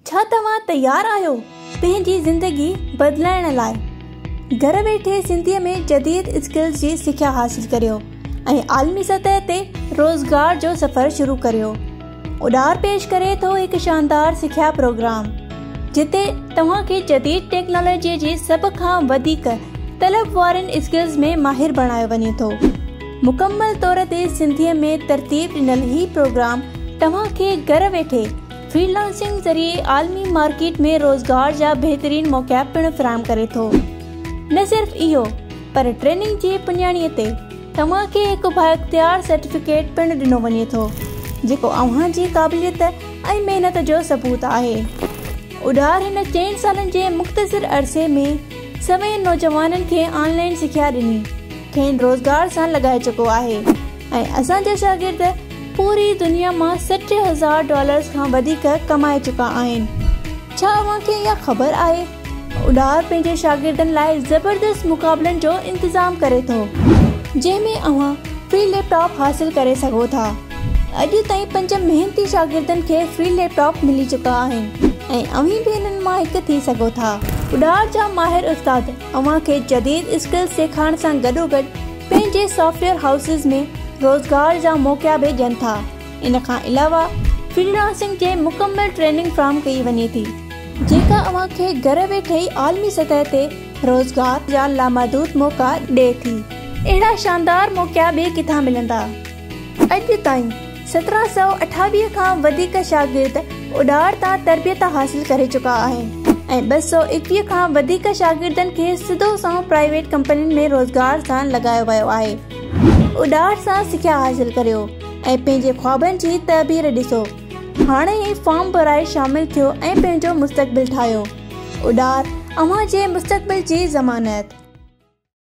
ڇا توهان تيار آهيو پنهنجي زندگي بدلائڻ لاء؟ گهر ويٺي سنڌيء ۾ جديد اسڪلز جي سکيا حاصل ڪريو ۽ عالمي سطح تي روزگار جو سفر شروع ڪريو. اڏار پيش ڪري ٿو هڪ شاندار سکيا پروگرام جتي توهان کي جديد ٽيڪنالاجي جي سڀ کان وڌيڪ طلب وارين اسڪلز ۾ ماهر بڻايو وڃي ٿو. مڪمل طور تي سنڌيء ۾ ترتيب ڏنل هي پروگرام توهان کي گهر ويٺي فري لانسنگ ذريعي عالمي مارڪيٽ ۾ روزگار جا بهترين موقعا پڻ فراهم ڪري ٿو. نه صرف اهو پر ٽريننگ جي پڄاڻي تي توهان کي هڪ بااختيار سرٽيفڪيٽ پڻ ڏنو وڃي ٿو جيڪو اوهان جي قابليت ۽ محنت جو ثبوت آهي. اڏار هن چئن سالن جي مختصر عرصي ۾ سوين نوجوانن کي آن لائين سکيا ڏني کين روزگار سان لڳائي چڪو آهي. ۽ اسان جا شاگرد پوري دنيا مان 60 هزار ڊالرز کان وڌيڪ ڪمائي چڪا آهن. ڇا اوهان کي اها خبر آهي ته اڏار پنهنجي شاگردن لاء زبردست مقابلن جو انتظام ڪري ٿو جنهن ۾ اوهان فري ليپ ٽاپ حاصل ڪري سگهو ٿا. اڄ تائين پنج محنتي شاگردن کي فري ليپ ٽاپ ملي چڪا آهن ۽ اوهين به انهن مان هڪ ٿي سگهو ٿا. اڏار جا ماهر استاد اوهان کي جديد اسڪلز سيکارڻ سان گڏوگڏ پنهنجي سافٽ ويئر هائوسز ۾ روزگار جا موقعا به ڏين ٿا. ان کان علاوه فري لانسنگ جي مڪمل ٽريننگ فراهم ڪئي وڃي ٿي جيڪا اوهان کي گهر ويٺي ئي عالمي سطح تي روزگار جا لامحدود موقعا ڏئي ٿي. اهڙا شاندار موقعا ٻئي ڪٿان ملندا؟ اڄ تائين 1728 کان وڌيڪ شاگرد اڏار تان تربيت حاصل ڪري چڪا آهن ۽ 221 کان وڌيڪ شاگردن کي سڌو سنئون پرائيويٽ ڪمپنين ۾ روزگار سان لڳايو ويو آهي. اڏار سان سکيا حاصل ڪريو ۽ پنهنجي خوابن جي تعبير ڏسو. هاڻي ئي فارم ڀرائي شامل ٿيو ۽ پنهنجو مستقبل ٺاهيو. اڏار اوهان جي مستقبل جي ضمانت.